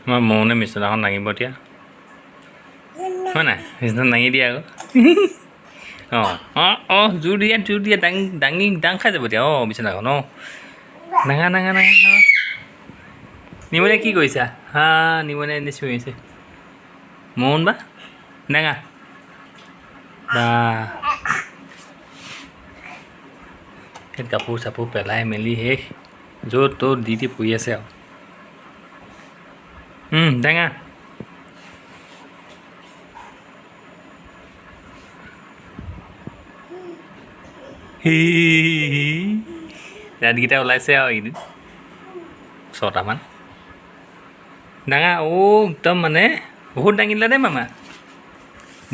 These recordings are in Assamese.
আমাৰ মৌনে বিচনাখন দাঙিব এতিয়া, হয় নাই? বিচনা দাঙি দিয়া আকৌ। অঁ অঁ অঁ, জোৰ দিয়া, জোৰ দিয়া, দাঙি দাঙি দাং খাই যাব এতিয়া। অঁ, বিচনাখন। অঁ, ডাঙা ডাঙা ডাঙা। অঁ, নিমনে কি কৰিছা? হা, নিমনে এনেই চিঞৰিছে। মৌন বা ডাঙা বা, ইয়াত কাপোৰ চাপোৰ পেলাই মেলি শেষ, য'ত ত'ত দি দি পৰি আছে আৰু। ডাঙা। দাঁতকেইটা ওলাইছে আৰু এইকেইদিন 6টামান। ডাঙা। অ' একদম মানে বহুত দাঙি দিলা দেই মামা,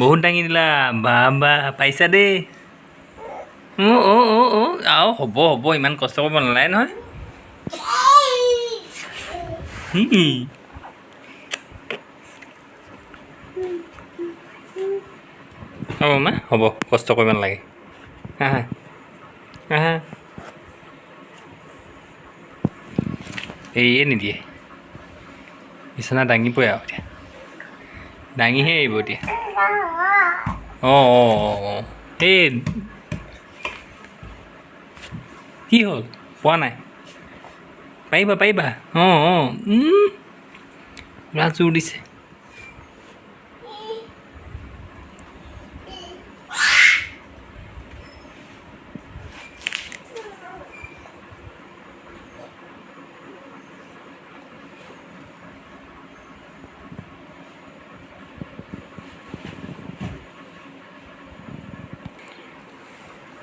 বহুত দাঙি দিলা। বা বা, পাৰিছা দেই। অ' অ' অ' অ', আৰু হ'ব হ'ব, ইমান কষ্ট কৰিব নালাগে নহয়। হ'ব মা, হ'ব, কষ্ট কৰিব নালাগে। আহা আহা। এয়ে নিদিয়ে, বিচনা দাঙিবই আৰু এতিয়া, দাঙিহে এৰিব এতিয়া। অঁ অঁ অঁ অঁ, এই কি হ'ল? পোৱা নাই? পাৰিবা পাৰিবা। অঁ অঁ, পুৰা জোৰ দিছে।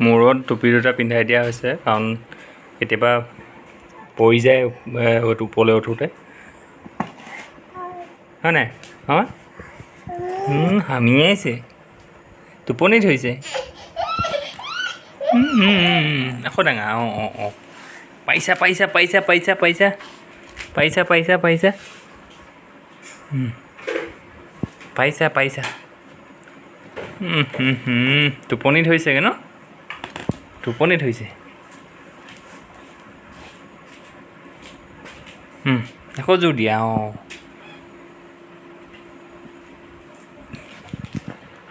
মূৰত টুপি দুটা পিন্ধাই দিয়া হৈছে, কাৰণ কেতিয়াবা পৰি যায় ওপৰলৈ উঠোঁতে, হয় নাই? অঁ, হামিয়াইছে, টোপনি ধৰিছে। আকৌ ডাঙা। অঁ অঁ অঁ, পাৰিছা পাৰিছা পাৰিছা পাৰিছা পাৰিছা পাৰিছা পাৰিছা পাৰিছা পাৰিছা পাৰিছা। টোপনি ধৰিছেগৈ ন? টোপনি ধৰিছে। আকৌ জোৰ দিয়া। অঁ,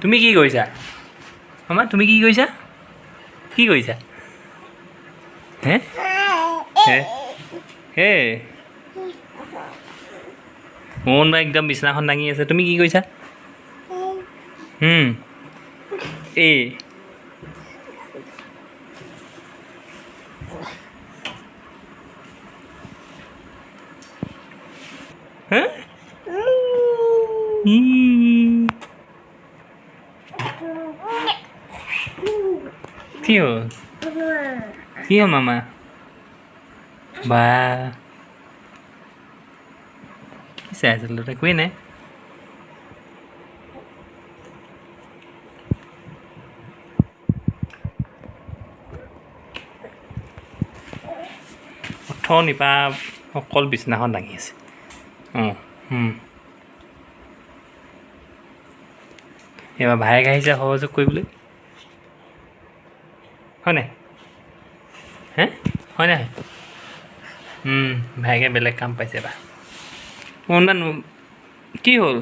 তুমি কি কৰিছা মামা? তুমি কি কৰিছা? কি কৰিছা? হে হে হে, মোহন বা একদম বিচনাখন দাঙি আছে, তুমি কি কৰিছা? এই হে, কি হ'ল? কি হ'ল মামা? বা কি চাই আছিল? একোৱেই নাই। অথনিৰ পৰা অকল বিচনাখন দাঙি আছে। অঁ, এইবাৰ ভায়েক আহিছে সহযোগ কৰিবলৈ, হয় নাই? হে, হয় নাই? ভায়েকে বেলেগ কাম পাইছে এইবাৰ। কি হ'ল?